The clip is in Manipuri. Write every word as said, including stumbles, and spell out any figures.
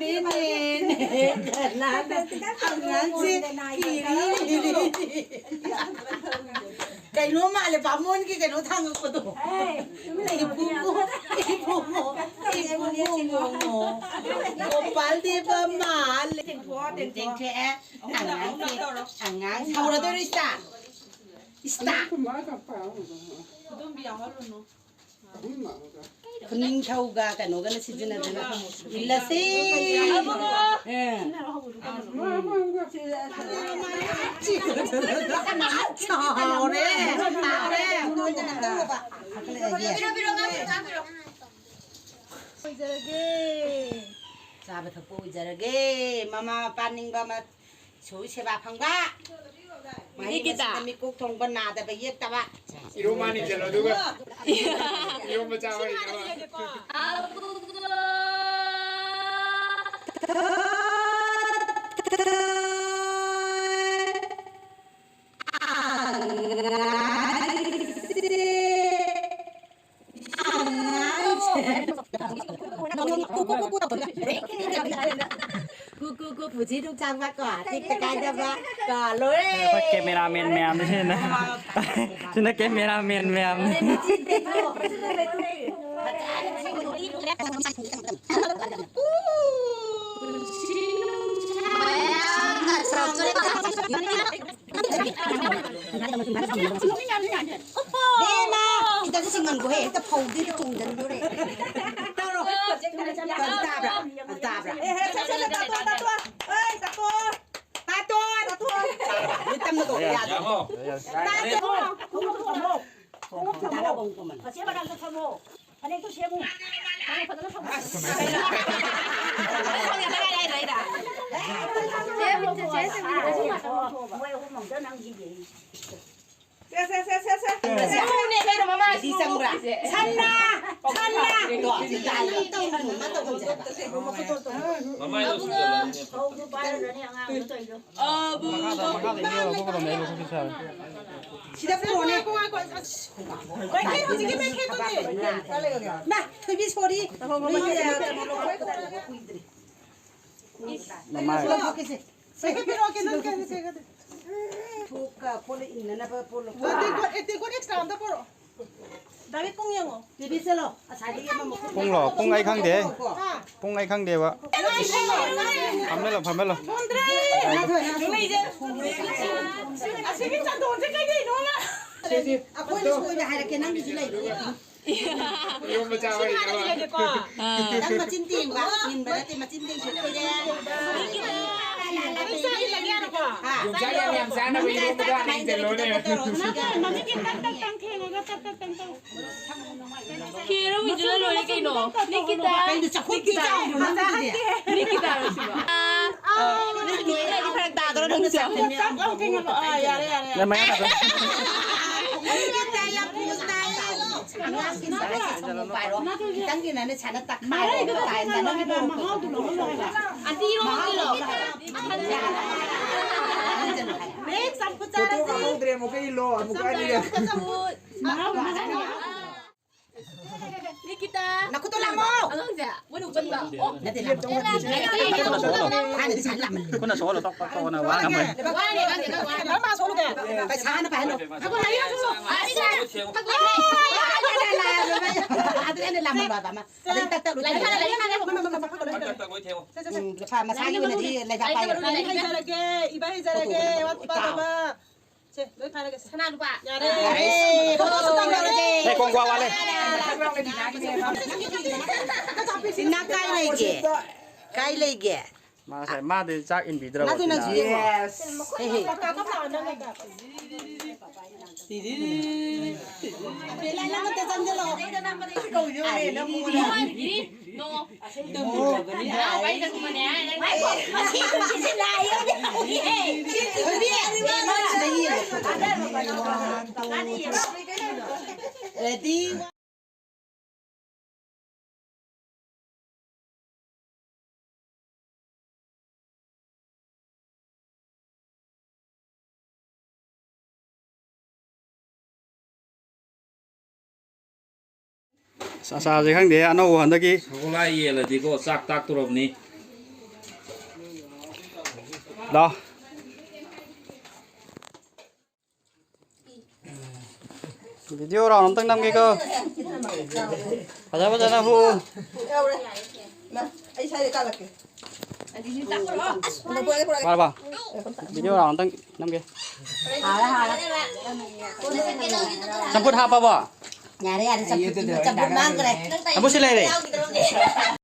ꯅꯦ, ꯅꯦ, ꯀꯅꯥꯅ ꯑꯉꯥꯡꯁꯦ ꯀꯤꯔꯤ, ꯀꯤꯔꯤ꯫ ꯀꯩꯅꯣ ꯃꯥꯜꯂꯦ, ꯕꯥꯃꯣꯟꯒꯤ ꯀꯩꯅꯣ ꯊꯥꯡꯉꯛꯄꯗꯣ꯫ ꯏꯕꯨꯡꯉꯣ, ꯏꯕꯨꯡꯉꯣ, ꯏꯕꯨꯡꯉꯣ, ꯒꯣꯄꯥꯜ ꯗꯦꯕ ꯃꯥꯜꯂꯦ꯫ ꯇꯦꯡꯊꯣꯛꯑꯦ꯫ ꯑꯉꯥꯡꯁꯦ, ꯑꯉꯥꯡ ꯍꯧꯔꯗꯣꯏꯔꯣ, ꯏꯁꯇꯥ? ꯏꯁꯇꯥ꯫ ꯈꯨꯗꯣꯝꯕꯤ ꯌꯥꯎꯍꯜꯂꯨꯅꯨ꯫ ꯈꯨꯅꯤꯡꯊꯧꯒ ꯀꯩꯅꯣꯒꯅ ꯁꯤꯖꯤꯟꯅꯗꯅ ꯏꯜꯂꯁꯤ꯫ ꯑꯦ꯫ ꯆꯥꯎꯔꯦ, ꯆꯥꯎꯔꯦ꯫ ꯆꯥꯕ ꯊꯛꯄ ꯑꯣꯏꯖꯔꯒꯦ꯫ ꯃꯃꯥ ꯃꯄꯥ ꯅꯤꯡꯕ ꯑꯃ ꯏꯁꯣꯔꯒꯤ ꯁꯦꯕꯥ ꯐꯪꯕ꯫ ꯃꯍꯩ ꯅꯤꯀꯤꯇꯥ꯫ ꯃꯁꯤꯡꯗ ꯃꯤꯀꯣꯛ ꯊꯣꯡꯕ, ꯅꯥꯗꯕ ꯌꯦꯛꯇꯕ꯫ ꯏꯔꯣꯝꯕ ꯑꯅꯤ ꯆꯠꯂꯣ, ꯑꯗꯨꯒ ꯏꯔꯣꯝꯕ ꯆꯥꯕ ꯍꯩꯅꯕ꯫ ꯀꯨ, ꯀꯨ, ꯀꯨ, ꯄꯨꯟꯁꯤ ꯅꯨꯡꯁꯥꯡꯕ ꯀꯣ, ꯇꯦꯛꯇ ꯀꯥꯏꯗꯕ ꯀꯣ, ꯂꯣꯏꯔꯦ꯫ ꯑꯩꯈꯣꯏ cameraman ꯃꯌꯥꯝꯅꯤ ꯁꯤꯅ꯫ ꯁꯤꯅ cameraman ꯃꯌꯥꯝꯅꯤ꯫ ꯕꯦꯝꯃ, ꯈꯤꯇꯪ ꯁꯤꯡꯍꯟꯈꯣꯍꯦ, ꯍꯦꯛꯇ ꯐꯧꯗꯣꯏꯗ ꯆꯣꯡꯁꯤꯟꯗꯣꯔꯦ꯫ ꯇꯧꯔꯣ꯫ ꯑꯗꯨ ꯇꯥꯕ꯭ꯔꯥ? ꯑꯗꯨ ꯇꯥꯕ꯭ꯔꯥ? ꯑꯦ, ꯍꯦ, ꯁꯦ, ꯁꯦ, ꯁꯦ, ꯇꯥꯇꯣꯟ, ꯇꯥꯇꯣꯟ꯫ ꯑꯦ, ꯇꯥꯇꯣꯟ꯫ ꯇꯥꯇꯣꯟ꯫ ꯍꯦꯛꯇ ꯇꯞꯅ ꯀꯧꯕ ꯌꯥꯗ꯭ꯔꯣ? ꯇꯥꯇꯣꯟ꯫ ꯈꯣꯡꯎꯞ ꯊꯝꯃꯣ꯫ ꯈꯣꯡꯎꯞ ꯊꯝꯃꯣ꯫ ꯃꯆꯦ ꯃꯅꯥꯛꯇ ꯊꯝꯃꯣ꯫ ꯐꯅꯦꯛꯇꯣ ꯁꯦꯝꯃꯨ꯫ ꯐꯅꯦꯛ ꯐꯖꯅ ꯊꯝꯃꯨ꯫ ꯃꯣꯏ ꯑꯍꯨꯝ ꯑꯝꯇ ꯅꯪ ꯁꯤꯒꯦ꯫ ꯁꯦ, ꯁꯦ, ꯁꯦ, ꯁꯦ, ꯁꯦ꯫ ꯁꯦ, ꯁꯦ, ꯁꯦ, ꯁꯦ꯫ ꯁꯤ ꯆꯪꯕ꯭ꯔꯥ? ꯁꯟꯅꯥ! ꯁꯟꯅꯥ! ꯇꯣ, ꯁꯤ ꯇꯥꯏ꯫ ꯇꯧꯅꯨ, ꯃꯥ ꯇꯧꯍꯟꯁꯦ ꯍꯥꯏꯕ꯫ ꯃꯃꯥꯏꯗꯣ ꯁꯨꯖꯜꯂꯅꯤ꯫ ꯐꯧꯗꯨ ꯄꯥꯏꯔꯨꯔꯅꯤ ꯑꯉꯥꯡꯗꯣ ꯇꯧꯔꯤꯗꯣ꯫ ꯃꯈꯥꯗ, ꯃꯈꯥꯗ ꯏꯔꯣ, ꯂꯧꯊꯣꯛꯀꯗꯕꯅꯦ, ꯑꯩ ꯂꯧꯊꯣꯛꯀꯦ ꯁꯥꯔꯦ꯫ ꯁꯤꯗ ꯄꯨꯔꯛꯑꯣꯅꯦ꯫ ꯀꯩ ꯍꯧꯖꯤꯛꯀꯤ ꯃꯩꯈꯦꯠꯇꯨꯗꯤ? ꯃꯥ, ꯊꯣꯏꯕꯤ, sorry꯫ ꯅꯣꯏꯒꯤ ꯀꯩꯅꯣ ꯂꯧꯊꯣꯛꯄ ꯀꯨꯏꯗ꯭ꯔꯤ꯫ ꯃꯃꯥꯏ꯫ ꯁꯦꯒꯠꯄꯤꯔꯛꯑꯣ, ꯀꯦꯟꯗꯜ ꯀꯦꯟꯗꯜ ꯁꯦꯒꯠ꯫ ꯊꯣꯛꯀ ꯈꯣꯠꯂ ꯏꯟꯅꯅꯕ ꯄꯣꯠ ꯂꯧꯊꯣꯛ꯫ ꯑ, ꯇꯦꯡꯀꯣꯠ, ꯑꯦ, ꯇꯦꯡꯀꯣꯠ extra ꯑꯝꯇ ꯄꯣꯔꯛꯑꯣ꯫ ꯗꯥꯕꯤ ꯄꯨꯡ ꯌꯦꯡꯉꯣ꯫ ꯇꯤꯚꯤ ꯆꯠꯂꯣ꯫ ꯉꯁꯥꯏꯗꯒꯤ ꯑꯃ ꯃꯈꯨꯠ ꯄꯨꯡꯂꯣ? ꯄꯨꯡ ꯑꯩ ꯈꯪꯗꯦ꯫ ꯍꯥ? ꯄꯨꯡ ꯑꯩ ꯈꯪꯗꯦꯕ꯫ ꯐꯝꯃꯦꯜꯂꯣ, ꯐꯝꯃꯦꯜꯂꯣ꯫ ꯊꯣꯟꯗ꯭ꯔꯦ꯫ ꯑꯁꯤꯒꯤ ꯆꯟꯗꯣꯟꯁꯦ ꯀꯩꯗꯩꯅꯣ? ꯑꯩꯈꯣꯏꯅ ꯁꯣꯏꯅ ꯍꯥꯏꯔꯛꯀꯦ, ꯅꯪꯒꯤꯁꯨ ꯂꯩꯕꯅꯦ꯫ ꯏꯔꯣꯝꯕ ꯆꯥꯕ ꯍꯩꯇꯕ꯫ ꯅꯪ ꯃꯆꯤꯟ ꯇꯦꯡꯕ, ꯏꯟꯕ ꯅꯠꯇꯦ, ꯃꯆꯤꯟ ꯇꯦꯡꯁꯨ ꯂꯣꯏꯔꯦ꯫ ꯌꯣꯡꯆꯥꯛ ꯌꯥꯝ ꯌꯥꯝ ꯆꯥꯅꯕ ꯏꯔꯣꯝꯕꯗꯣ ꯍꯥꯟꯅ ꯏꯟꯖꯜꯂꯣꯅꯦ꯫ ꯅꯪ ꯃꯃꯤꯠꯀꯤ ꯇꯪ ꯇꯪ ꯇꯪ ꯊꯦꯡꯉꯒ ꯇꯛ ꯇꯛ ꯇꯪ ꯇꯧ꯫ ꯈꯦꯔ ꯏꯟꯖꯜꯂ ꯂꯣꯏꯔꯦ ꯀꯩꯅꯣ꯫ ꯅꯤꯀꯤꯇꯥ꯫ ꯀꯩꯅꯣ ꯆꯥꯛꯈꯨꯝꯒꯤ ꯆꯥꯛ ꯍꯥꯏꯕ꯭ꯔꯣ ꯅꯪꯒꯤꯗꯤ? ꯅꯤꯀꯤꯇꯥꯔꯣ ꯁꯤꯕꯣ? ꯑꯥ, ꯅꯪ ꯂꯣꯏꯔꯗꯤ ꯐꯔꯛ ꯇꯥꯗ꯭ꯔꯣ ꯅꯪꯁꯨ? ꯆꯥꯛꯈꯨꯝ ꯆꯥꯛ ꯌꯥꯝ ꯊꯦꯡꯉꯕ꯫ ꯑꯥ, ꯌꯥꯔꯦ, ꯌꯥꯔꯦ, ꯌꯥꯔꯦ꯫ ꯅꯤꯀꯤꯇꯥ ꯌꯥꯝ ꯄꯨꯁ ꯇꯥꯏꯌꯦ꯫ ꯑꯉꯥꯡꯁꯤꯡ ꯁꯥꯟꯅꯁꯤ ꯁꯪꯒꯣꯝ ꯄꯥꯏꯔꯣ꯫ ꯈꯤꯇꯪꯗꯤ ꯅꯪꯅ ꯁꯥꯟꯅ ꯇꯛꯈꯥꯏꯔꯣ꯫ ꯃꯍꯥꯎꯗꯣ ꯂꯧꯍꯜꯂꯣ ꯍꯥꯏꯕ꯫ ꯑꯟꯇꯤ ꯏꯔꯣ ꯏꯜꯂꯣ꯫ ꯆꯝꯐꯨꯠ ꯐꯣꯇꯣ ꯆꯥꯔꯁꯤ꯫ ꯀꯥꯞꯍꯧꯗ꯭ꯔꯦ, ꯑꯃꯨꯛꯀ ꯏꯜꯂꯣ, ꯑꯃꯨꯛꯀ ꯏꯜꯂꯣ꯫ ꯆꯝꯐꯨꯠ꯫ ꯃꯍꯥꯎꯗꯣ ꯂꯧꯍꯜꯂꯣ꯫ ꯅꯤꯀꯤꯇꯥ꯫ ꯅꯈꯨꯠꯇꯣ ꯂꯥꯝꯃꯣ꯫ ꯑꯉꯥꯡꯁꯦ, ꯃꯣꯏꯅ ꯎꯆꯟꯕ꯫ ꯑꯣ꯫ ꯅꯠꯇꯦ, ꯂꯥꯝꯃꯣ꯫ ꯈꯨꯠꯅ ꯁꯣꯛꯍꯜꯂꯣ, ꯇꯣꯛ, ꯇꯣꯛ, ꯇꯣꯛꯑꯣꯅ ꯋꯥ ꯉꯥꯡꯕ꯫ ꯋꯥꯅꯦ, ꯋꯥꯅꯦ, ꯋꯥꯅꯦ꯫ ꯃꯥ ꯁꯣꯛꯍꯜꯂꯨꯒꯦ꯫ ꯄꯩꯁꯥ ꯍꯥꯟꯅ ꯄꯥꯏꯍꯜꯂꯣ꯫ ꯉꯥꯏꯈꯣ, ꯉꯥꯏꯈꯣ꯫ ꯑꯗꯨꯅꯦ ꯂꯥꯝꯃꯣ ꯕꯕꯥ, ꯃꯥ꯫ ꯑꯗꯩ ꯇꯛ ꯇꯛ ꯂꯣꯏ ꯂꯩ, ꯊꯦꯡꯉꯣ꯫ ꯂꯩ, ꯂꯩ, ꯂꯩ, ꯂꯩ꯫ ꯁꯦ, ꯁꯦ, ꯁꯦ꯫ ꯎꯝ, ꯂꯨꯄꯥ ꯃꯁꯥꯒꯤ ꯑꯣꯏꯅꯗꯤ ꯂꯩꯕꯥꯛ ꯄꯥꯏꯔꯣ꯫ ꯑꯩ ꯍꯩꯖꯔꯒꯦ, ꯏꯕꯥ ꯍꯩꯖꯔꯒꯦ, ꯐꯣꯇꯣ ꯑꯋꯥꯠꯄ ꯇꯥꯕ꯫ ꯁꯦ, ꯂꯣꯏ ꯐꯥꯔꯒꯦ, ꯁꯦ꯫ ꯁꯅꯥ ꯂꯨꯄꯥ꯫ ꯌꯥꯔꯦ꯫ ꯌꯥꯔꯦ꯫ ꯐꯣꯇꯣꯁꯨ ꯇꯧꯅꯔꯁꯦ꯫ ꯑꯦ, ꯀꯣꯡꯒ꯭ꯋꯥ ꯋꯥꯠꯂꯦ꯫ ꯁꯤꯅꯥ ꯀꯥꯏ ꯂꯩꯒꯦ? ꯀꯥꯏ ꯂꯩꯒꯦ? ꯃꯥ ꯉꯁꯥꯏ ꯃꯥꯗꯤ ꯆꯥꯛ ꯏꯟꯕꯤꯗ꯭ꯔꯕ ꯅꯠꯇꯦ, ꯅꯪꯁꯨ ꯁꯤꯅꯥ? ꯌꯦꯡꯉꯣ꯫ ꯍꯦ, ꯍꯦ꯫ ꯕꯦꯂꯥ, ꯅꯪ ꯑꯝꯇ ꯆꯪꯁꯤꯜꯂꯣ꯫ ꯅꯣ꯫ Ready? ꯑꯁ, ꯑꯆꯥꯔꯁꯦ ꯈꯪꯗꯦ, ꯑꯅꯧꯕ ꯍꯟꯗꯛꯀꯤ꯫ ꯁꯒꯣꯜ ꯍꯋꯥꯏ ꯌꯦꯜꯂꯗꯤꯀꯣ, ꯆꯥꯛ ꯇꯥꯛꯇꯣꯔꯕꯅꯤ꯫ ꯂꯥꯎ꯫ ꯚꯤꯗꯤꯑꯣ ꯔꯥꯎꯟ ꯑꯝꯇꯪ ꯅꯝꯒꯦꯀꯣ꯫ ꯐꯖ ꯐꯖꯅ ꯍꯨ꯫ ꯌꯧꯔꯦ꯫ ꯏꯃꯥ, ꯑꯩ ꯁ꯭ꯋꯥꯏꯗ ꯀꯥꯜꯂꯛꯀꯦ꯫ ꯄꯨꯔꯛꯑꯒꯦ, ꯄꯨꯔꯛꯑꯒꯦ꯫ ꯄꯥꯔꯕ? ꯚꯤꯗꯤꯑꯣ ꯔꯥꯎꯟ ꯑꯝꯇꯪ ꯅꯝꯒꯦ꯫ ꯍꯥꯎꯔꯦ, ꯍꯥꯎꯔꯦ꯫ ꯆꯝꯐꯨꯠ ꯍꯥꯞꯄꯕꯣ? ꯌꯥꯔꯦ, ꯌꯥꯔꯦ, ꯆꯝꯐꯨꯠ, ꯆꯝꯐꯨꯠ ꯃꯥꯡꯈ꯭ꯔꯦ꯫ ꯆꯝꯐꯨꯠꯁꯤ ꯂꯩꯔꯦ꯫